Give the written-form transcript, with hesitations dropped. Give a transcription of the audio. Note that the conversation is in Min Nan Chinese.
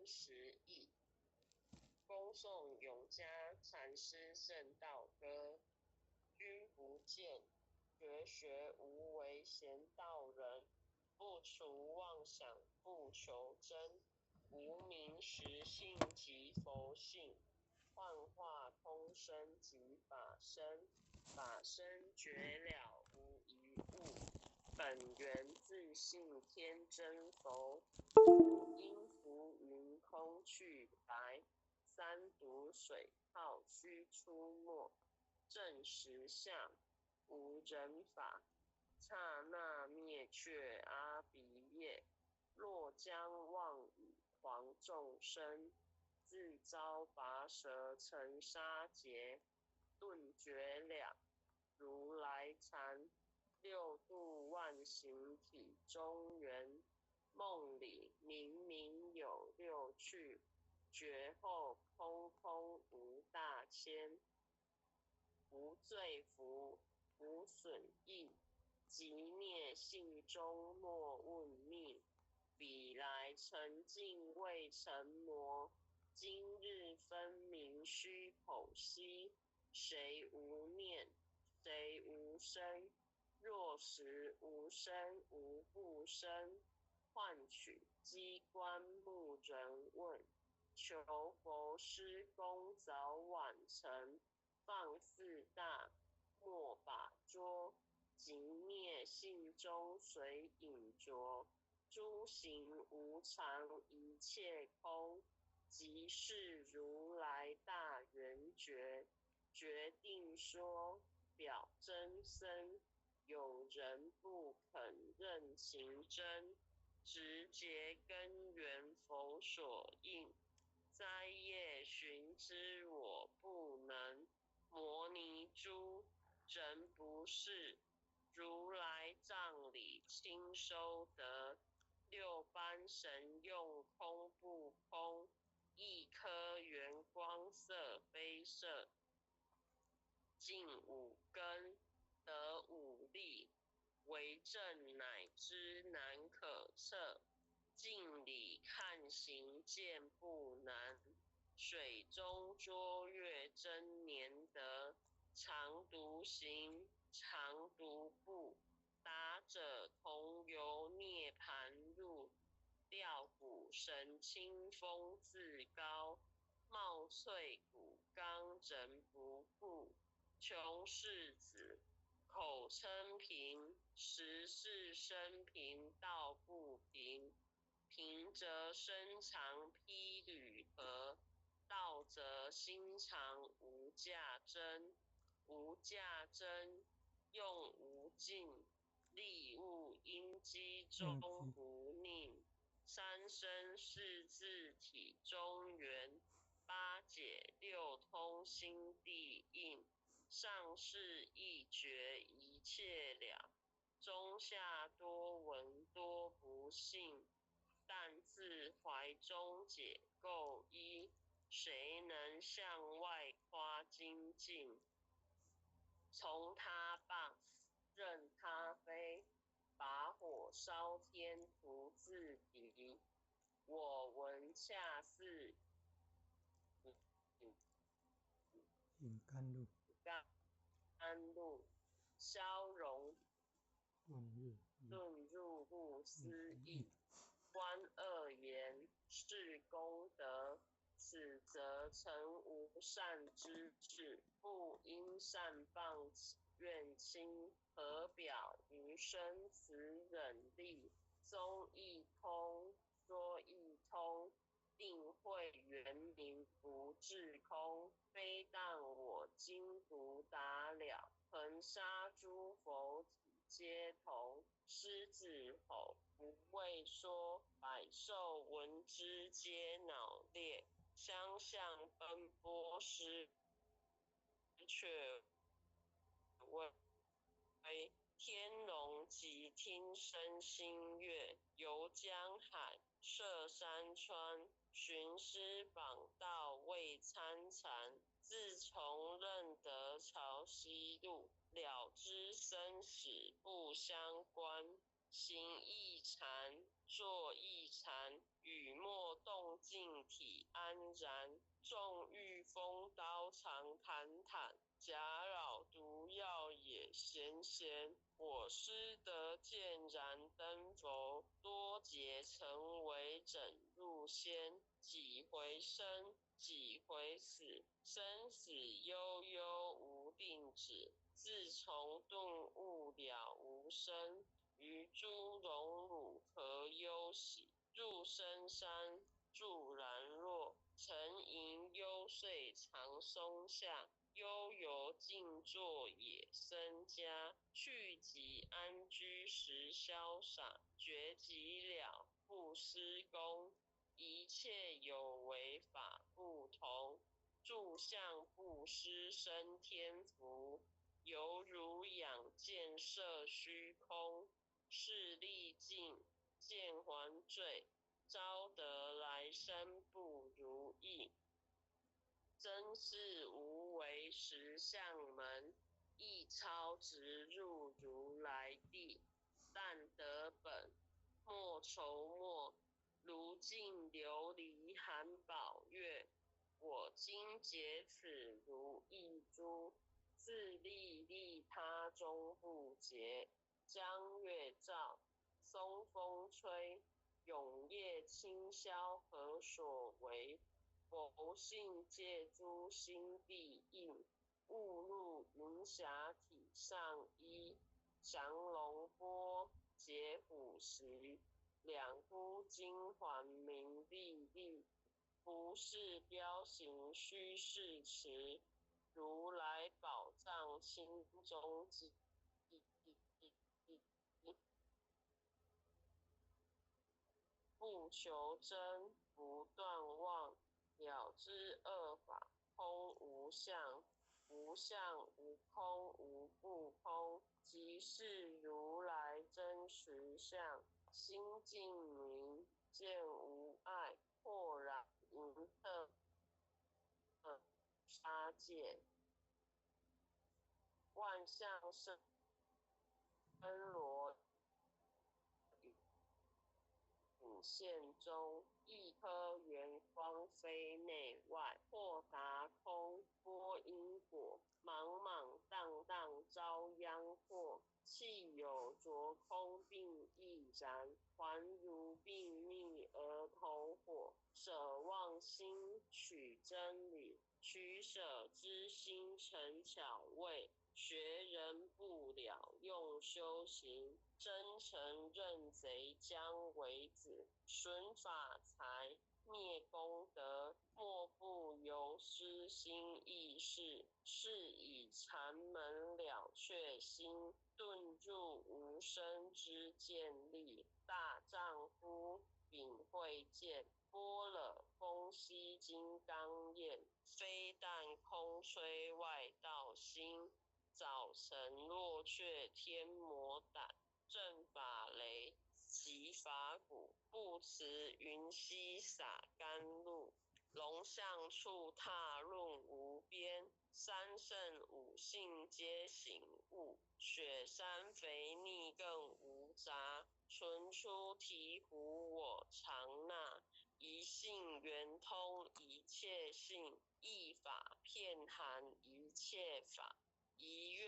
实义。恭诵永嘉禅师圣道歌。君不见，觉学无为闲道人，不除妄想不求真，无明实性即佛性，幻化空身即法身，法身觉了无一物，本源自性天真佛，因浮云空去来，三毒水泡须出没。证实相，无人法，刹那灭却阿鼻业。若将妄语诳众生，自遭拔舌成沙劫。顿觉了，如来禅，六度万行体中圆。梦里明明有六趣，觉后空空无大千。无罪福，无损益，寂灭性中莫问觅。彼来尘境未成魔，今日分明须剖析。谁无念？谁无生？若实无生无不生，幻取机关木人问，求佛施功早晚成。放四大，莫把捉，寂灭性中随影着。诸行无常，一切空，即是如来大圆觉。决定说表真身，有人不肯认情真，直结根源佛所应，灾业寻之我不能。摩尼珠，人不识，如来藏里亲收得。六般神用空不空，一颗圆光色非色，尽五根，得五力，为证乃知难可测。镜里看形见不难。水中捉月真年得，常独行，常独步，达者同游涅盘路。吊古神清风自高，冒脆骨刚人不顾。穷世子口称贫，实是身贫道不贫。贫则身长披履合。道则心常无价真，无价真用无尽，利物因机终不佞。三身是自体中圆，八解六通心地印。上士一觉一切了，中下多闻多不信。但自怀中解构一。谁能向外夸精进？从他罢，任他飞，把火烧天徒自敌。我闻恰似饮甘露，甘露消融顿顿入不思议，观恶言是功德。此则成无善之事，不应善谤怨亲，何表无生此忍力？宗一通，说一通，定慧圆明不至空。非但我今独达了，恒沙诸佛体皆同。狮子吼，不为说，百兽闻之皆恼裂。相向奔波失却威，天龙即听生心悦，游江海，涉山川，寻师访道未参禅。自从认得潮汐路，了知生死不相关。行一禅，坐一意禅，语默动静体安然。纵遇风刀常坦坦，假扰毒药也咸咸。我师得见燃灯佛，多劫成为忍辱仙。几回生，几回死，生死悠悠无定止。自从顿悟了无生，于诸荣辱何忧喜？入深山，住兰若，沉吟幽邃长松下，悠游静坐野僧家。去己安居时潇洒，觉己了不施功。一切有为法不同，住相布施生天福，犹如仰箭射虚空，势力尽，见还坠，招得来生不如意。真是无为实相门，一超直入如来地。但得本，莫愁末。如镜琉璃含宝月，我今解此如意珠，自利利他终不竭。江月照，松风吹，永夜清宵何所为？佛性借诸心地印，悟入云霞体上衣。降龙波，解虎席，两孤金环明丽丽。不是标行须是持，如来宝藏心中记。不求真，不断妄，了知二法空无相，无相无空无不空，即是如来真实相。心净明，见无碍，豁然莹彻沙界，万象生罗影现中，一颗圆光非内外，豁达空，拨因果，莽莽荡荡遭殃祸。气有着空病亦然，还如病逆而投火。舍妄心取真理，取舍之心成巧味。学人不了用修行，真诚认贼将为子，损法财，灭功德，莫不由私心意识。是以禅门了却心，顿入无生之见力。大丈夫秉慧见，般若风息金刚焰，非但空吹外道心。早晨若却天魔胆，震法雷，击法鼓，不辞云溪洒甘露。龙象处踏论无边，三圣五性皆醒悟。雪山肥腻更无杂，纯出醍醐我常纳。一性圆通一切性，一法遍含一切法。一愿。